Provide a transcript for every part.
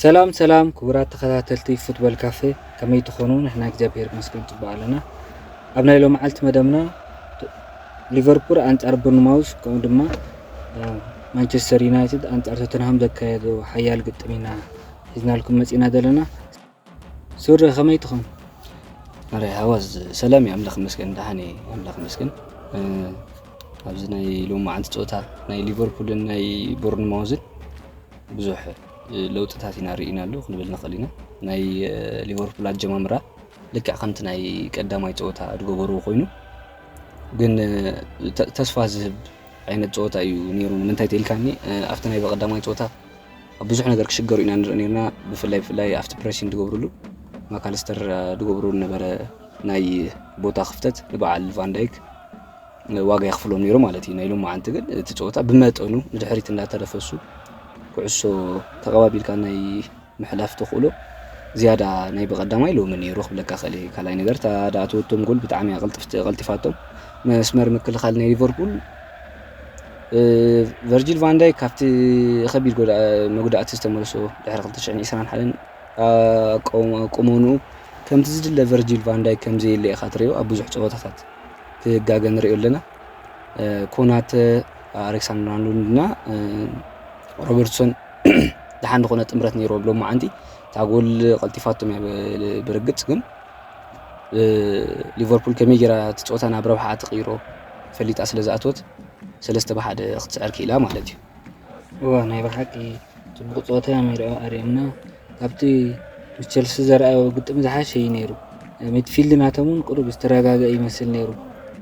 ሰላም ሰላም ክቡራት ተኸታተልቲ ፉትቦል ካፌ፣ ከመይ ትኾኑ? ንሕና እግዚኣብሔር ይመስገን ጽቡቕ ኣለና። ኣብ ናይ ሎምዓልቲ መደብና ሊቨርፑል ኣንጻር ቦርንማውዝ፣ ከምኡ ድማ ማንቸስተር ዩናይትድ ኣንጻር ቶተንሃም ዘካየዶ ሓያል ግጥም ኢና ሒዝናልኩም መጺና ዘለና። ሱረ፣ ከመይ ትኾን? ኣረ ሃዋዝ፣ ሰላም እዩ፣ ኣምላኽ ይመስገን፣ ደሓን እየ፣ ኣምላኽ ይመስገን። ኣብዚ ናይ ሎምዓንቲ ጸወታ ናይ ሊቨርፑልን ናይ ቦርንማውዝን ብዙሕ ለውጥታት ኢና ርኢናሉ ክንብል ንኽእል ኢና። ናይ ሊቨርፑል ኣጀማምራ ልክዕ ከምቲ ናይ ቀዳማይ ጸወታ ዝገበርዎ ኮይኑ፣ ግን ተስፋ ዝህብ ዓይነት ጸወታ እዩ ነይሩ። ንምንታይ ተኢልካኒ፣ ኣብቲ ናይ በቀዳማይ ጸወታ ኣብ ብዙሕ ነገር ክሽገሩ ኢና ንርኢ ነርና። ብፍላይ ብፍላይ ኣብቲ ፕሬሲን ዝገብርሉ፣ ማካልስተር ዝገብሩ ዝነበረ ናይ ቦታ ክፍተት ንበዓል ቫንዳይክ ዋጋ የኽፍሎም ነይሩ ማለት እዩ። ናይ ሎምዓንቲ ግን እቲ ጸወታ ብመጠኑ ንድሕሪት እንዳተረፈሱ ኩዕሶ ተቐባቢልካ ናይ ምሕላፍ ተኽእሎ ዝያዳ ናይ በቐዳማይ ሎሚ ነይሩ ክብለካ ክእል እየ። ካልኣይ ነገር እታ ደኣ ተወቶም ጎል ብጣዕሚ እያ ቀልጥፍቲ ቀልጢፋቶም። መስመር ምክልኻል ናይ ሊቨርፑል ቨርጂል ቫንዳይክ ካብቲ ከቢድ መጉዳእቲ ዝተመልሶ ድሕሪ ክልተ ሽሕን ዕስራን ሓደን ኣቆመንኡ ከምቲ ዝድለ ቨርጂል ቫንዳይክ ከምዘየለ ኢኻ ትሪኦ ኣብ ብዙሕ ፀወታታት ክጋገ ንሪኦ ኣለና። ኮናተ፣ ኣሌክሳንደር ኣርኖልድ እና ሮበርትሶን ደሓን ዝኾነ ጥምረት ነይርዎም ሎማዓንቲ። እታ ጎል ቀልጢፋቶም እያ ብርግፅ፣ ግን ሊቨርፑል ከመይ ጌራ እቲ ፀወታ ናብ ረብሓኣ ትቕይሮ ፈሊጣ ስለ ዝኣተወት ሰለስተ ብሓደ ክትስዕር ክኢላ ማለት እዩ። እዋ ናይ ብሓቂ ፅቡቕ ፀወታ እዮም ይርአ ኣርእዮምና። ካብቲ ምስ ቸልሲ ዘርኣዮ ግጥም ዝሓሸ እዩ ነይሩ። ሚድፊልድ ናቶም እውን ቁሩብ ዝተረጋገ ይመስል ነይሩ።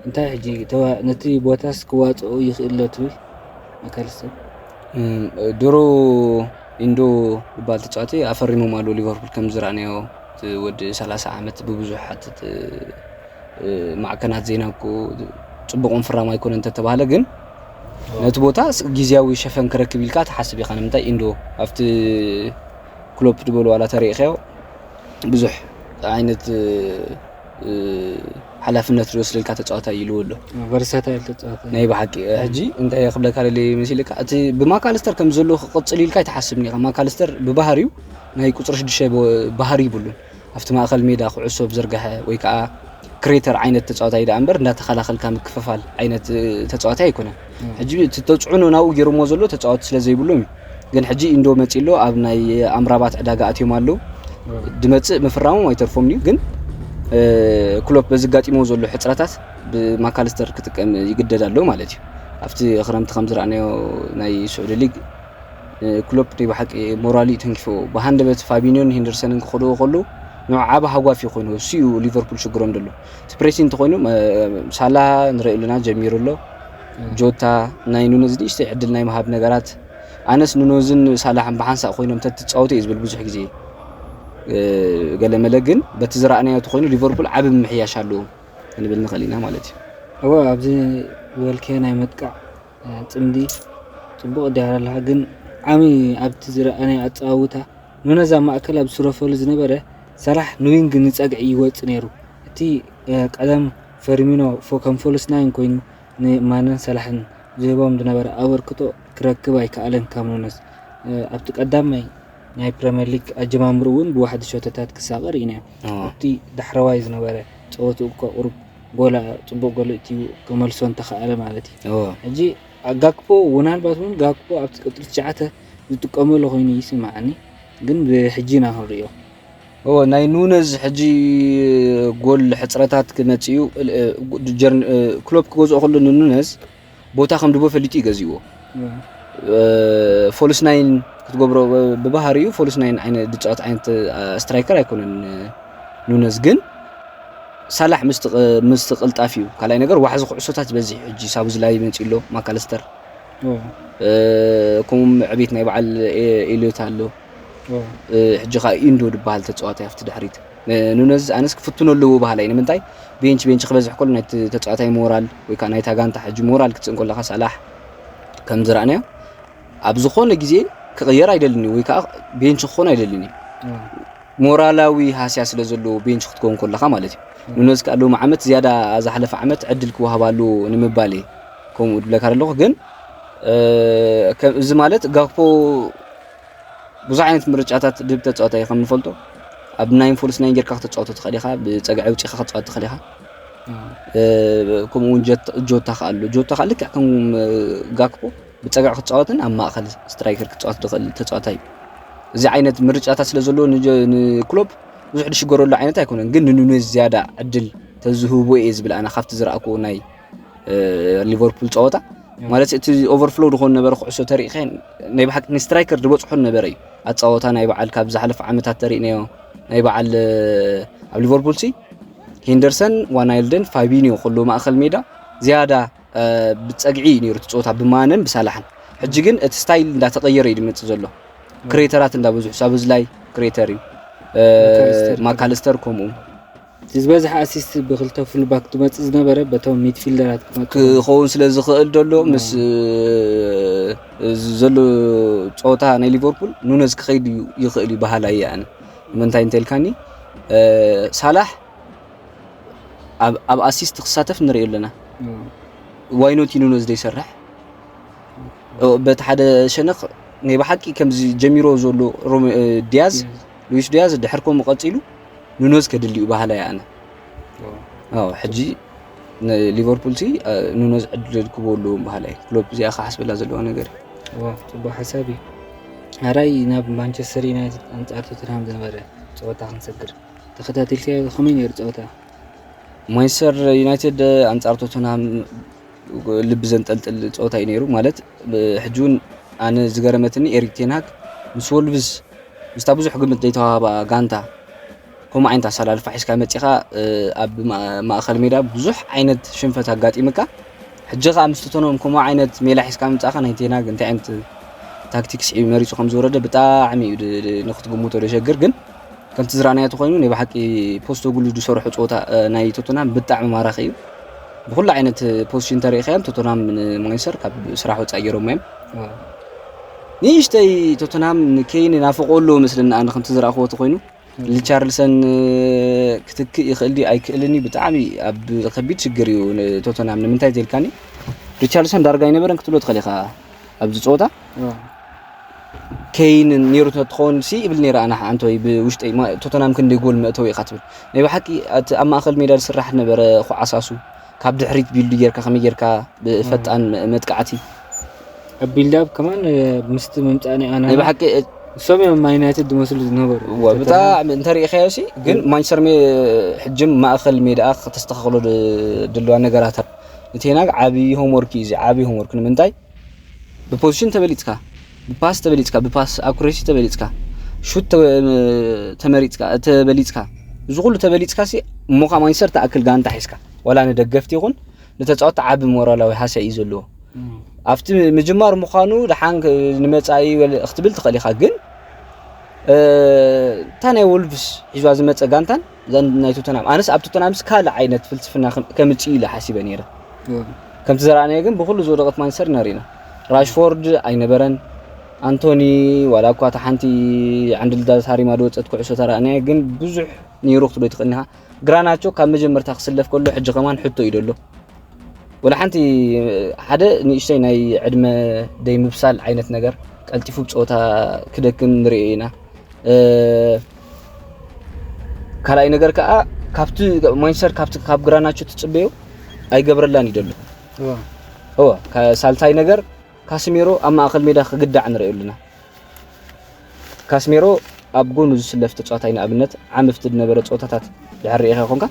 እንታይ ሕጂ ነቲ ቦታስ ክዋፅኦ ይኽእል ዶ ትብል? ማካልስተር ድሮ ኢንዶ ዝበሃል ተፃዋቲ ኣፈሪሞም ኣለዉ ሊቨርፑል ከም ዝረኣናዮ። እቲ ወዲ ሰላሳ ዓመት ብብዙሓት ማዕከናት ዜና እኮ ፅቡቕ ፍራም ኣይኮነ እንተተባህለ፣ ግን ነቲ ቦታ ግዝያዊ ሸፈን ክረክብ ኢልካ ትሓስብ ኢኻ። ንምንታይ ኢንዶ ኣብቲ ክሎፕ ዝበሉ ዋላ ተሪኢኻዮ ብዙሕ ዓይነት ሓላፍነት ዝወስደልካ ተፃዋታይ ኢልዎ ኣሎ። ቨርሳታይል ተፃዋታይ ናይ ብሓቂ ሕጂ እንታይ ክብለካ ደለ መሲልካ፣ እቲ ብማካልስተር ከም ዘሎ ክቕፅል ኢልካ ኣይትሓስብን ኢኻ። ማካልስተር ብባህሪው ናይ ቁፅሪ ሽዱሽተ ባህሪ ይብሉን። ኣብቲ ማእኸል ሜዳ ኩዕሶ ብዝርግሐ ወይ ከዓ ክሬተር ዓይነት ተፃዋታይ ደኣ እምበር እንዳተኸላኸልካ ምክፍፋል ዓይነት ተፃዋታይ ኣይኮነን። ሕጂ እቲ ተፅዕኖ ናብኡ ገይሮሞ ዘሎ ተፃዋቲ ስለ ዘይብሎም እዩ። ግን ሕጂ ኢንዶ መፂ ኣሎ ኣብ ናይ ኣምራባት ዕዳጋ ኣትዮም ኣለዉ። ድመፅእ ምፍራሞም ኣይተርፎም እዩ። ግን ክሎፕ በዚ ጋጢሞ ዘሎ ሕፅረታት ብማካልስተር ክጥቀም ይግደድ ኣሎ ማለት እዩ። ኣብቲ ክረምቲ ከም ዝረኣናዮ ናይ ስዑዲ ሊግ ክሎፕ ናይ ብሓቂ ሞራሉ እዩ ተንኪፍዎ። ብሃንደበት ፋቢኒዮን ሄንደርሰንን ክኸድዎ ከለዉ ንዑ ዓቢ ሃጓፍ እዩ ኮይኑ፣ እሱ እዩ ሊቨርፑል ሽግሮም ደሎ። እቲ ፕሬሲን እንተኾይኑ ሳላ ንርኢ ኣለና ጀሚሩ ኣሎ። ጆታ ናይ ኑነዝ ንእሽተይ ዕድል ናይ ምሃብ ነገራት፣ ኣነስ ኑነዝን ሳላሕን ብሓንሳእ ኮይኖም ተትፃወቱ እየ ዝብል ብዙሕ ግዜ ገለመለ። ግን በቲ ዝረኣናዮ ተኾይኑ ሊቨርፑል ዓቢ ምምሕያሽ ኣለዎም ክንብል ንኽእል ኢና ማለት እዩ። እወ ኣብዚ ዝበልካዮ ናይ ምጥቃዕ ፅምዲ ፅቡቕ ዲያር ኣለኻ፣ ግን ዓሚ ኣብቲ ዝረኣናዮ ኣፀዋውታ ኑነዝ ኣብ ማእከል ኣብ ዝስረፈሉ ዝነበረ፣ ሳላሕ ንዊንግ ንጸግዒ ይወጽእ ነይሩ። እቲ ቀደም ፈርሚኖ ከም ፎልስ ናይን ኮይኑ ንማነን ሳላሕን ዝህቦም ዝነበረ ኣበርክቶ ክረክብ ኣይከኣለን ካብ ኑነዝ። ኣብቲ ቀዳማይ ናይ ፕረምየር ሊግ ኣጀማምርኡ እውን ብዋሕዲ ሸቶታት ክሳቐ ርኢናዮ። ኣብቲ ዳሕረዋይ ዝነበረ ጸወትኡ እኳ ቁሩብ ጎል ጽቡቕ ጎል እትዩ ክመልሶ እንተኸኣለ ማለት እዩ። ሕጂ ጋክፖ ምናልባት እውን ጋክፖ ኣብቲ ቅጥሪ ትሽዓተ ዝጥቀመሉ ኮይኑ ይስምዓኒ፣ ግን ብሕጂ ኢና ክንሪኦ። ናይ ኑነዝ ሕጂ ጎል ሕፅረታት ክመፅእ እዩ። ክሎፕ ክገዝኦ ከሎ ንኑነዝ ቦታ ከም ድቦ ፈሊጡ እዩ ገዚዎ። ፎልስ ናይን ክትገብሮ ብባህሪኡ ፎልስ ናይን ዓይነት ዝፃወት ዓይነት ስትራይከር ኣይኮነን ኑነዝ። ግን ሳላሕ ምስቲ ቅልጣፊኡ፣ ካልኣይ ነገር ዋሕዚ ኩዕሶታት በዚሕ ሕጂ ሳቡዝላይ መፂ ኣሎ ማካልስተር፣ ከምኡ ዕቤት ናይ በዓል ኤሊዮት ኣሎ። ሕጂ ከዓ ኢንዶ ዝበሃል ተፃዋታይ ኣብቲ ድሕሪት ኑነዝ ኣነስ ክፍትኖ ኣለዎ በሃላይ። ንምንታይ ቤንች ቤንች ክበዝሕ ከሎ ናይቲ ተፃዋታይ ሞራል ወይ ከዓ ናይታ ጋንታ ሕጂ ሞራል ክትስእን ከለካ ሳላሕ ከም ዝረኣናዮ ኣብ ዝኾነ ግዜ ክቕየር ኣይደልን እዩ ወይ ከዓ ቤንች ክኾን ኣይደልን እዩ። ሞራላዊ ሃስያ ስለ ዘለዎ ቤንች ክትከውን ከለካ ማለት እዩ። ኑነዝ ከዓ ሎሚ ዓመት ዝያዳ ዝሓለፈ ዓመት ዕድል ክወሃብ ኣለዎ ንምባል እየ ከምኡ ዝብለካ ዘለኹ። ግን እዚ ማለት ጋክፖ ብዙሕ ዓይነት ምርጫታት ድብ ተጻወታይ ከም ንፈልጦ፣ ኣብ ናይ ፎልስ ናይ ጌርካ ክትጻወቶ ትኽእል ኢኻ፣ ብጸግዒ ኣውጺኻ ክትጻወት ትኽእል ኢኻ። ከምኡ እውን ጆታ ከዓ ኣሎ። ጆታ ከዓ ልክዕ ከም ጋክፖ ብፀግዒ ክፃወትን ኣብ ማእኸል ስትራይከር ክፃወት ዝኽእል ተፃዋታይ እዩ። እዚ ዓይነት ምርጫታት ስለ ዘለዎ ንክሎፕ ብዙሕ ዝሽገረሉ ዓይነት ኣይኮነን፣ ግን ንኑኔዝ ዝያዳ ዕድል ተዝህቦ እየ ዝብል ኣነ ካብቲ ዝረኣክዎ ናይ ሊቨርፑል ፀወታ። ማለት እቲ ኦቨርፍሎው ዝኾን ነበረ ኩዕሶ ተሪእኸ ናይ ብሓቂ ንስትራይከር ዝበፅሖ ነበረ እዩ። ኣፃወታ ናይ በዓል ካብ ዝሓለፈ ዓመታት ተሪእናዮ ናይ በዓል ኣብ ሊቨርፑል ሲ ሄንደርሰን፣ ዋናይልደን፣ ፋቢኒዮ ከሎ ማእኸል ሜዳ ዝያዳ ብፀግዒ እዩ ነይሩ እቲ ፀወታ ብማነን ብሳላሕን። ሕጂ ግን እቲ ስታይል እንዳተቐየረ እዩ ዝመፅእ ዘሎ። ክሬተራት እንዳበዝሑ ሳብዝላይ ክሬተር እዩ፣ ማካልስተር ከምኡ። እቲ ዝበዝሐ ኣሲስት ብክልተ ፉልባክ ዝመፅእ ዝነበረ በቶም ሚድፊልደራት ክመፅእ ክኸውን ስለ ዝኽእል ዘሎ ምስ ዘሎ ፀወታ ናይ ሊቨርፑል ኑነዝ ክኸይድ ይኽእል እዩ በሃላይ እየ ኣነ። ምንታይ እንተልካኒ ሳላሕ ኣብ ኣሲስት ክሳተፍ ንሪኦ ኣለና። ዋይኖት ኑነዝ ዘይሰርሕ በቲ ሓደ ሸነኽ ናይ ብሓቂ ከምዚ ጀሚሮ ዘሎ ዲያዝ፣ ሉዊስ ዲያዝ ድሕር ከምኡ ቀፂሉ ኑነዝ ከድልዩ በሃላ እየ ኣነ። ሕጂ ሊቨርፑል ሲ ኑነዝ ዕድል ክቦ ኣለዎም በሃላ እየ። ክሎፕ እዚኣ ክሓስበላ ዘለዋ ነገር እዩ። ጽቡቅ ሓሳብ እዩ። ኣራይ ናብ ማንቸስተር ዩናይትድ ኣንጻር ቶተንሃም ዝነበረ ጸወታ ክንሰግር ተኸታቲልካዮ ከመይ ነይሩ ጸወታ? ማንቸስተር ዩናይትድ ኣንጻር ቶተንሃም ልቢ ዘንጠልጥል ጸወታ እዩ ነይሩ። ማለት ሕጂ እውን ኣነ ዝገረመትኒ ኤሪክ ቴንሃግ ምስ ወልቭስ ምስታ ብዙሕ ግምት ዘይተዋህባ ጋንታ ከምኡ ዓይነት ኣሰላልፋ ሒዝካ መጺኻ ኣብ ማእኸል ሜዳ ብዙሕ ዓይነት ሽንፈት ኣጋጢምካ ሕጂ ከዓ ምስ ቶተንሃም ከምኡ ዓይነት ሜላ ሒዝካ ምምጻእካ ናይ ቴንሃግ እንታይ ዓይነት ታክቲክስ እዩ መሪጹ ከም ዝወረደ ብጣዕሚ እዩ ንክትግምቶ ደሸግር ግን ከምቲ ዝረኣናዮ ተኮይኑ ናይ ብሓቂ ፖስቶግሉ ዝሰርሖ ፀወታ ናይ ቶተናም ብጣዕሚ ማራኺ እዩ። ብኩሉ ዓይነት ፖዚሽን ተሪእካዮም ቶተናም ንማንቸስተር ካብ ስራሕ ወፃኢ ገይሮሞ እዮም። ንእሽተይ ቶተናም ንኬይን ናፍቆ ኣለዎ መስለኒ ኣነ ከምቲ ዝረኣኽዎ ተኮይኑ ሪቻርልሰን ክትክእ ይኽእል ድዩ ኣይክእልን እዩ ብጣዕሚ ኣብ ከቢድ ሽግር እዩ ቶተናም ንምንታይ ተልካኒ ሪቻርልሰን ዳርጋ ኣይነበረን ክትብሎ ትኽእል ኢኻ ኣብዚ ፀወታ። ኬይን ነይሩ ተትኸውን ሲ ይብል ነይረ ኣነ ሓንቲ ወይ ብውሽጠይ ቶተናም ክንደይ ጎል መእተዊ ኢኻ ትብል ናይ ብሓቂ እቲ ኣብ ማእኸል ሜዳ ዝስራሕ ነበረ ኩዓሳሱ ካብ ድሕሪት ቢልድ ጌርካ ከመይ ጌርካ ብፈጣን መጥቃዕቲ ኣብ ቢልድ ኣፕ ከማን ምስቲ ምምፃእ ናይ ኣና ናይ ብሓቂ እሶም እዮም ማን ዩናይትድ ዝመስሉ ዝነበሩ ብጣዕሚ እንተሪኢኻዮ ሲ ግን ማንቸስተር ሕጅም ማእኸል ሜዳ ከተስተኻኽሎ ድልዋ ነገራት ንቴናግ ዓብዪ ሆምወርክ እዩ እዚ ዓብዪ ሆምወርክ ንምንታይ ብፖዚሽን ተበሊፅካ ብፓስ ተበሊፅካ ብፓስ ኣኩሬሲ ተበሊፅካ ሹት ተመሪፅካ ተበሊፅካ እዚ ኩሉ ተበሊፅካ ሲ እሞ ከዓ ማንቸስተር ተኣክል ጋንታ ሒዝካ ዋላ ንደገፍቲ ይኹን ንተፃወቲ ዓቢ ሞራላዊ ሃስያ እዩ ዘለዎ ኣብቲ ምጅማር ምዃኑ ደሓን ንመፃኢ ክትብል ትኽእል ኢኻ ግን እታ ናይ ወልቭስ ሒዝዋ ዝመፀ ጋንታን እዛ ናይ ቶተናም ኣነስ ኣብ ቶተናምስ ካልእ ዓይነት ፍልስፍና ከምፅእ ኢለ ሓሲበ ነይረ ከምቲ ዘረኣናዮ ግን ብኩሉ ዝወደቐት ማንቸስተር ኢና ርኢና ራሽፎርድ ኣይነበረን ኣንቶኒ ዋላ እኳ እታ ሓንቲ ዓንድልዳት ሃሪማ ዝወፀት ኩዕሶ ተረኣናዮ ግን ብዙሕ ነይሩ ክትብሎ ትኽእል ኢኻ ግራናቾ ካብ መጀመርታ ክስለፍ ከሎ ሕጂ ከማን ሕቶ እዩ ዘሎ ወላ ሓንቲ ሓደ ንእሽተይ ናይ ዕድመ ደይ ምብሳል ዓይነት ነገር ቀልጢፉ ብፀወታ ክደክም ንሪኦ ኢና ካልኣይ ነገር ከዓ ካብቲ ማንቸስተር ካብቲ ካብ ግራናቾ ትፅበዮ ኣይገብረላን ይደሉ እወ ሳልሳይ ነገር ካስሜሮ ኣብ ማእኸል ሜዳ ክግዳዕ ንሪኦ ኣለና ካስሜሮ ኣብ ጎኑ ዝስለፍ ተፃዋታይ ንኣብነት ዓመፍቲ ዝነበረ ፀወታታት ድሕር ርኢኻ ይኾንካ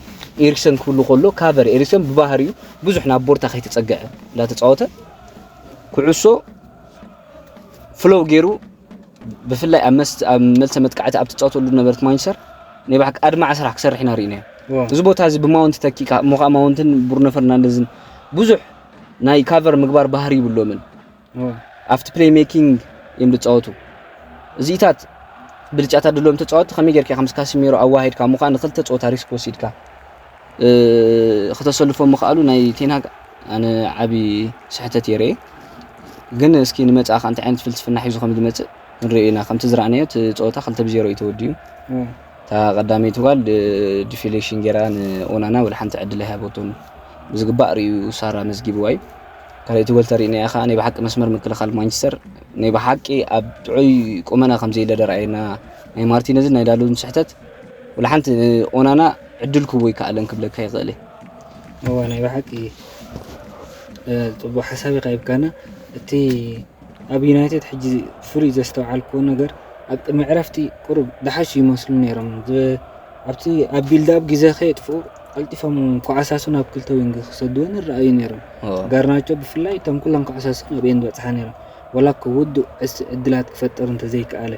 ኤሪክሰን ክህሉ ከሎ ካቨር ኤሪክሰን ብባህሪኡ ብዙሕ ናብ ቦርታ ከይተፀግዐ እንዳተፃወተ ኩዕሶ ፍሎው ገይሩ ብፍላይ ኣብ መስ ኣብ መልሰ መጥቃዕቲ ኣብ ትፃወተሉ ነበረት ማንቸስተር ናይ ባሕቂ ኣድማዕ ስራሕ ክሰርሕ ኢና ርኢናዮ እዚ ቦታ እዚ ብማውንት ተኪካ እሞ ከዓ ማውንትን ብሩኖ ፈርናንደዝን ብዙሕ ናይ ካቨር ምግባር ባህሪ ይብሎምን ኣብቲ ፕሌይ ሜኪንግ እዮም ዝፃወቱ እዚኢታት ብልጫታት ድሎም ተፃወቲ ከመይ ጌርካ ከም ካሲሜሮ ኣዋሂድካ ምዃን ንክልተ ፀወታ ሪስክ ወሲድካ ክተሰልፎ ምኽኣሉ ናይ ቴንሃግ ኣነ ዓቢ ስሕተት የረየ ግን እስኪ ንመፃእኻ እንታይ ዓይነት ፍልስፍና ሒዙ ከም ዝመፅእ ንሪኦ ኢና ከምቲ ዝረኣናዮ እቲ ፀወታ ክልተ ብዜሮ እዩ ተወዲኡ እታ ቀዳመይቲ ጓል ዲፊሌክሽን ጌራ ንኦናና ወላ ሓንቲ ዕድል ኣይሃበቶን ብዝግባእ ርእዩ ሳራ መዝጊብዋ እዩ ካልኣይቲ ጎል ተሪእናያ ከኣ ናይ ብሓቂ መስመር ምክልኻል ማንቸስተር ናይ ብሓቂ ኣብ ጥዑይ ቁመና ከም ዘየለ ደረኣየና። ናይ ማርቲነዝን ናይ ዳሎን ስሕተት ወላ ሓንቲ ኦናና ዕድል ክህቦ ይከኣለን ክብለካ ይኽእል እየ። እዋ ናይ ብሓቂ ጽቡቅ ሓሳብ ኢኻ ሂብካና። እቲ ኣብ ዩናይትድ ሕጂ ፍሉይ ዘስተውዓልክዎ ነገር ኣብ ቅድሚ ዕረፍቲ ቁሩብ ደሓሹ ይመስሉ ነይሮም። ኣብቲ ኣብ ቢልዳብ ግዜ ከየጥፍኡ ቀልጢፎም ኮዓሳሱ ናብ ክልተ ዊንግ ክሰድዎ ንረኣዩ ነይሮም። ጋርናቾ ብፍላይ እቶም ኩሎም ኮዓሳሱ ናብአን ዝበፅሓ ነይሮም። ወላ እኮ ውዱእ ዕድላት ክፈጥር እንተዘይከኣለ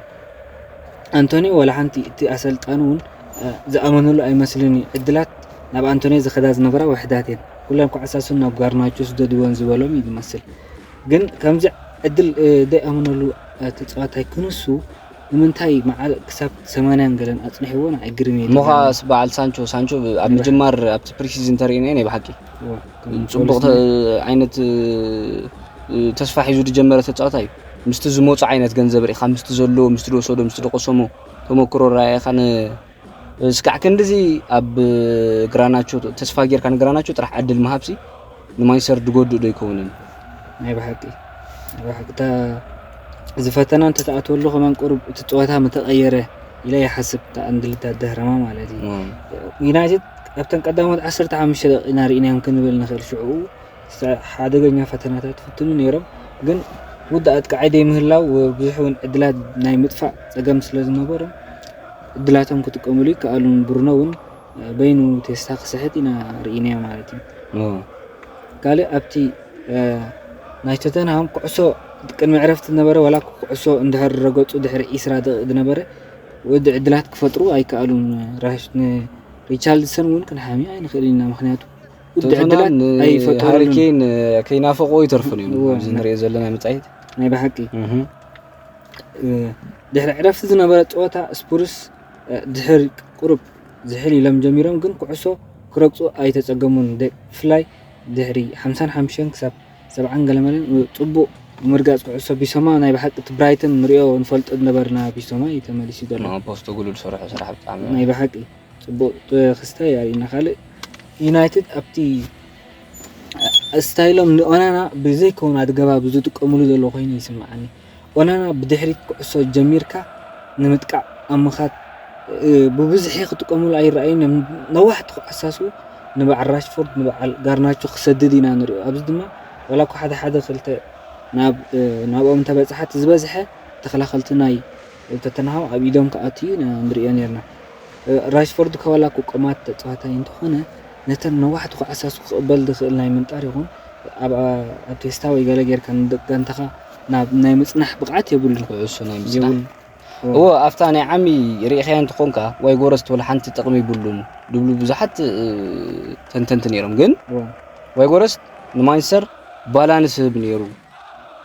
ኣንቶኒ ወላ ሓንቲ እቲ ኣሰልጣኒ እውን ዝኣመነሉ ኣይመስልን እዩ። ዕድላት ናብ ኣንቶኒ ዝኸዳ ዝነበራ ውሕዳት እየን። ኩለን ኮዓሳሱ ናብ ጋርናቾ ስደድወን ዝበሎም እዩ ዝመስል። ግን ከምዚ ዕድል ዘይኣመነሉ ተፃዋታይ ክንሱ ንምንታይ መዓል ክሳብ ሰማንያን ገለን ኣፅኒሕዎ ንዓይ ግርም እየ። ሞኻስ በዓል ሳንቾ ሳንቾ ኣብ ምጅማር ኣብቲ ፕሪሲዝን ተርእናዮ ናይ ብሓቂ ጽቡቕ ዓይነት ተስፋ ሒዙ ዝጀመረ ተፃዋታይ እዩ። ምስቲ ዝመፁ ዓይነት ገንዘብ ርኢኻ ምስቲ ዘለዎ ምስቲ ዝወሰዶ ምስቲ ዝቆሰሞ ተመክሮ ራእኻ እስካዕ ክንድዚ ኣብ ግራናቾ ተስፋ ጌርካ ንግራናቾ ጥራሕ ዕድል ምሃብሲ ንማንቸስተር ድጎድእ ዶ ይከውንን? ናይ ብሓቂ ናይ ብሓቂ እታ ዝፈተና እንተተኣትወሉ ከማን ቁሩብ እቲ ፀወታ ምተቐየረ ኢለ ይሓስብ። እታ እንድልታ ደህረማ ማለት እዩ። ዩናይትድ ኣብተን ቀዳሞት ዓሰርተ ሓሙሽተ ደቂና ርኢናዮም ክንብል ንኽእል። ሽዕኡ ሓደገኛ ፈተናታት ይፍትኑ ነይሮም፣ ግን ውድ ኣጥቃዓይ ደይምህላው ብዙሕ እውን ዕድላት ናይ ምጥፋእ ፀገም ስለ ዝነበሮም ዕድላቶም ክጥቀምሉ ይከኣሉን። ብሩኖ እውን በይኑ ቴስታ ክስሕት ኢና ርኢናዮ ማለት እዩ። ካልእ ኣብቲ ናይ ቶተንሃም ኩዕሶ ቅድሚ ዕረፍቲ ዝነበረ ዋላ ኩዕሶ እንድሕር ረገፁ ድሕሪ ዒስራ ደቂቕ ዝነበረ ውድ ዕድላት ክፈጥሩ ኣይከኣሉን። ራሽ ንሪቻርልሰን እውን ክንሓሚ ኣይንኽእል ኢና፣ ምክንያቱ ውድ ዕድላት ኣይፈጠሩሉን። ሃሪኬን ከይናፈቆ ይተርፉን እዮም ኣብዚ ንሪኦ ዘለና መጻኢት። ናይ ብሓቂ ድሕሪ ዕረፍቲ ዝነበረ ፀወታ ስፑርስ ድሕሪ ቁሩብ ዝሕል ኢሎም ጀሚሮም፣ ግን ኩዕሶ ክረግፁ ኣይተፀገሙን። ብፍላይ ድሕሪ ሓምሳን ሓሙሽተን ክሳብ ሰብዓን ገለመለን ፅቡቅ ምርጋፅ ኩዕሶ ቢሶማ ናይ ብሓቂ እቲ ብራይተን ንሪኦ ንፈልጦ ዝነበርና ቢሶማ እዩ ተመሊሱ ዘሎ። ፖስቶግሉ ዝሰርሖ ስራሕ ብጣዕሚ ናይ ብሓቂ ፅቡቅ ክስታይ ኣርእና። ካልእ ዩናይትድ ኣብቲ ስታይሎም ንኦናና ብዘይከውን ኣገባብ ዝጥቀምሉ ዘሎ ኮይኑ ይስምዓኒ። ኦናና ብድሕሪት ኩዕሶ ጀሚርካ ንምጥቃዕ ኣብ ምኻድ ብብዝሒ ክጥቀምሉ ኣይረኣዩን እዮም። ነዋሕቲ ኩዓሳሱ ንበዓል ራሽፎርድ ንበዓል ጋርናቾ ክሰድድ ኢና ንሪኦ። ኣብዚ ድማ ዋላ እኳ ሓደ ሓደ ክልተ ናብኦም እንተበፅሓ እቲ ዝበዝሐ ተኸላኸልቲ ናይ ቶተንሃም ኣብ ኢዶም ክኣቱ እዩ ንሪኦ ነርና። ራሽፎርድ ከዋላ እኮ ቆማት ተፃዋታይ እንተኾነ ነተን ነዋሕቲ ኩዓሳሱ ክቕበል ዝኽእል ናይ ምንጣር ይኹን ኣብ ቴስታ ወይ ገለ ጌርካ ንጋንታኻ ናይ ምፅናሕ ብቕዓት የብሉን። ኩዕሶ ናይ ምፅናሕ እዎ ኣብታ ናይ ዓሚ ርኢኻያ እንተኾንካ ዋይጎረስት ወላ ሓንቲ ጥቕሚ ይብሉን ድብሉ ብዙሓት ተንተንቲ ነይሮም። ግን ዋይጎረስት ንማንቸስተር ባላንስ ህብ ነይሩ።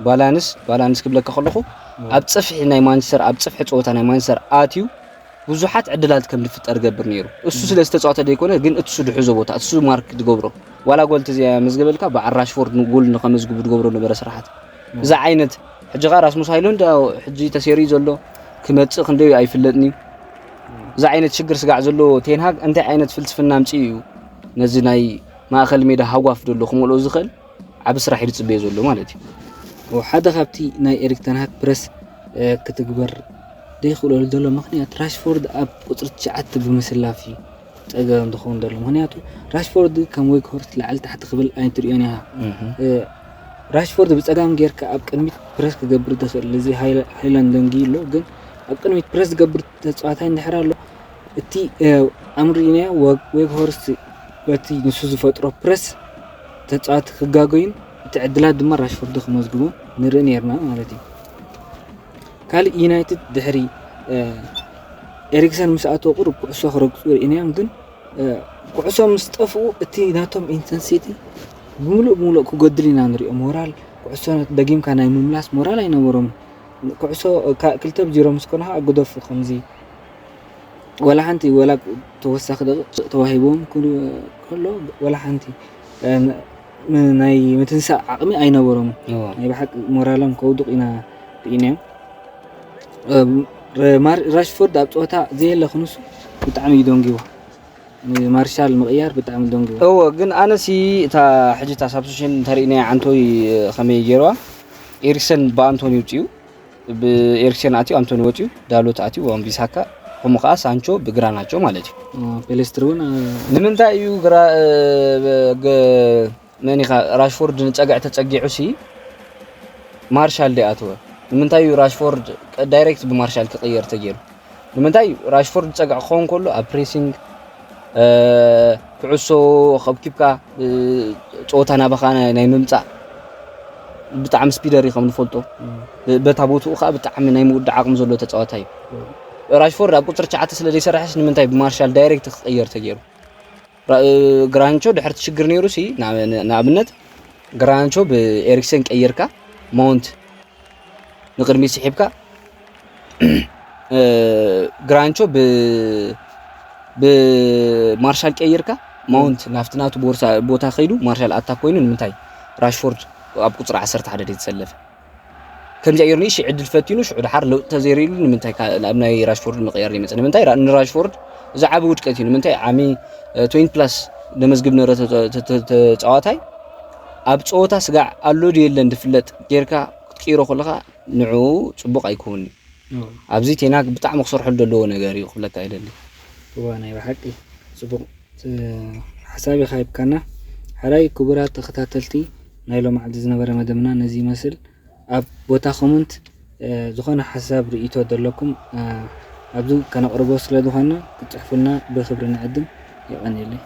ባላንስ ባላንስ ክብለካ ከለኹ ኣብ ፅፍሒ ናይ ማንቸስተር ኣብ ፅፍሒ ፀወታ ናይ ማንቸስተር ኣትዩ ብዙሓት ዕድላት ከም ዝፍጠር ገብር ነይሩ። እሱ ስለ ዝተፃወተ ዘይኮነ ግን እሱ ድሕዞ ቦታ እሱ ማርክ ዝገብሮ ዋላ ጎል ተዘያመዝገበልካ በዓል ራሽፎርድ ጎል ንኸመዝግቡ ዝገብሮ ነበረ ስራሓት። እዛ ዓይነት ሕጂ ኸዓ ራስሙስ ሃይሉንድ ሕጂ ተሰይሩ እዩ ዘሎ ክመፅእ ክንደይ ኣይፍለጥን እዩ። እዛ ዓይነት ሽግር ስጋዕ ዘለዎ ቴንሃግ እንታይ ዓይነት ፍልስፍና ኣምፅኡ እዩ ነዚ ናይ ማእኸል ሜዳ ሃጓፍ ዘሎ ክመልኦ ዝኽእል ዓቢ ስራሕ እዩ ዝፅበዮ ዘሎ ማለት እዩ። ሓደ ካብቲ ናይ ኤሪክ ተንሃግ ፕረስ ክትግበር ዘይኽእለሉ ዘሎ ምኽንያት ራሽፎርድ ኣብ ቁፅሪ ትሽዓተ ብምስላፍ እዩ ፀገም ዝኸውን ዘሎ። ምኽንያቱ ራሽፎርድ ከም ዌግሆርስት ላዕሊ ታሕቲ ክብል ኣይትሪኦን ኢኻ። ራሽፎርድ ብፀጋም ጌርካ ኣብ ቅድሚት ፕረስ ክገብር ዝኽእል እዚ ሃይላንድ ደንጊ ኣሎ፣ ግን ኣብ ቅድሚት ፕረስ ዝገብር ተፃዋታይ እንድሕር ኣሎ እቲ ኣምሪና ዌግሆርስት በቲ ንሱ ዝፈጥሮ ፕረስ ተፃዋቲ ክጋገዩን እቲ ዕድላት ድማ ራሽፎርድ ክመዝግቦ ንርኢ ነርና ማለት እዩ። ካልእ ዩናይትድ ድሕሪ ኤሪክሰን ምስ ኣተወ ቁሩብ ኩዕሶ ክረግፁ ርኢናዮም፣ ግን ኩዕሶ ምስ ጠፍኡ እቲ ናቶም ኢንተንሲቲ ብምሉእ ብምሉእ ክጎድል ኢና ንሪኦ። ሞራል ኩዕሶ ደጊምካ ናይ ምምላስ ሞራል ኣይነበሮም። ኩዕሶ ክልተ ብዜሮ ምስ ኮንኻ ግደፉ ከምዚ ወላ ሓንቲ ወላ ተወሳኺ ደቂቕ ተዋሂቦም ከሎ ወላ ሓንቲ ናይ ምትንሳእ ዓቕሚ ኣይነበሮም። ናይ ብሓቂ ሞራሎም ከውድቕ ኢና ርኢናዮም። ራሽፎርድ ኣብ ፀወታ ዘየለ ክንሱ ብጣዕሚ እዩ ደንጊዎ። ማርሻል ምቕያር ብጣዕሚ ደንጉ። እወ፣ ግን ኣነሲ እታ ሕጂ እታ ሳብስቲቱሽን እንተሪእናያ ኣንቶኒ ከመይ ገይርዋ? ኤሪክሰን ብኣንቶኒ ውፅኡ፣ ብኤሪክሰን ኣትዩ ኣንቶኒ ወፅኡ፣ ዳሎት ኣትዩ wan-ቢሳካ፣ ከምኡ ከዓ ሳንቾ ብግራናቾ ማለት እዩ። ፔሌስትሪ እውን ንምንታይ እዩ ግራ እ፣ ግ- መን ኢኻ ራሽፎርድ ንፀግዒ ተፀጊዑ ሲ ማርሻል ደ ኣተወ? ንምንታይ እዩ ራሽፎርድ ዳይሬክት ብማርሻል ክቕየር ተገይሩ? ንምንታይ ራሽፎርድ ዝፀግዕ ክኸውን ከሎ ኣብ ፕሬሲንግ እ፣ ኩዕሶ ከብኪብካ እ፣ ፀወታ ናባኻ ናይ ናይ ምምፃእ ብጣዕሚ ስፒደር እዩ ከም ንፈልጦ። ብ- በታ ቦትኡ ከዓ ብጣዕሚ ናይ ምውዳእ ዓቕሚ ዘሎ ተፃዋታይ እዩ። ራሽፎርድ ኣብ ቁፅሪ ትሽዓተ ስለ ዘይሰርሐስ ንምንታይ ብማርሻል ዳይሬክት ክቕየር ተገይሩ? ራ- እ፣ ግራንቾ ድሕርቲ ሽግር ነይሩ ሲ ንኣብነት ግራንቾ ብኤሪክሰን ቀይርካ ማውንት ንቅድሚት ስሒብካ እ፣ ግራንቾ ብ ብማርሻል ቀይርካ ማውንት ናብቲ ናቱ ቦርሳ ቦታ ከይዱ ማርሻል ኣታክ ኮይኑ ንምንታይ ራሽፎርድ ኣብ ቁፅሪ ዓሰርተ ሓደ ዘይተሰለፈ? ከምዚኣ ጌርኒ ሽ ዕድል ፈቲኑ ሽዑ ድሓር ለውጢ ተዘይርእሉ ንምንታይ ካ- ናብ ናይ ራሽፎርድ ምቕያር ይመፅእ? ንምንታይ ራ- ንራሽፎርድ እዚ ዓቢ ውድቀት እዩ። ንምንታይ ዓሚ ትዌንቲ ፕላስ ደመዝግብ ነበረ ተፃ- ተ- ተ- ተፃዋታይ ኣብ ፀወታ ስጋዕ ኣሎ ድዩ የለን ድፍለጥ ጌርካ ክትቅይሮ ከለካ ንዕኡ ፅቡቕ ኣይከውንን። ኣብዚ ቴናግ ብጣዕሚ ክሰርሐሉ ዘለዎ ነገር እዩ ክብለካ ይደሊ። እዋ ናይ ብሓቂ ፅቡቕ እ፣ ሓሳብ ኢኻ ሂብካና። ሓራይ ክቡራት ተኸታተልቲ ናይ ሎማዕዲ ዝነበረ መደብና ነዚ ይመስል። ኣብ ቦታ ኮመንት እ፣ ዝኾነ ሓሳብ ርእይቶ ዘለኩም እ፣ ኣብዚ ከነቕርቦ ስለ ዝኾንና ክትፅሕፉልና ብክብሪ ንዕድም። የቐንየለይ።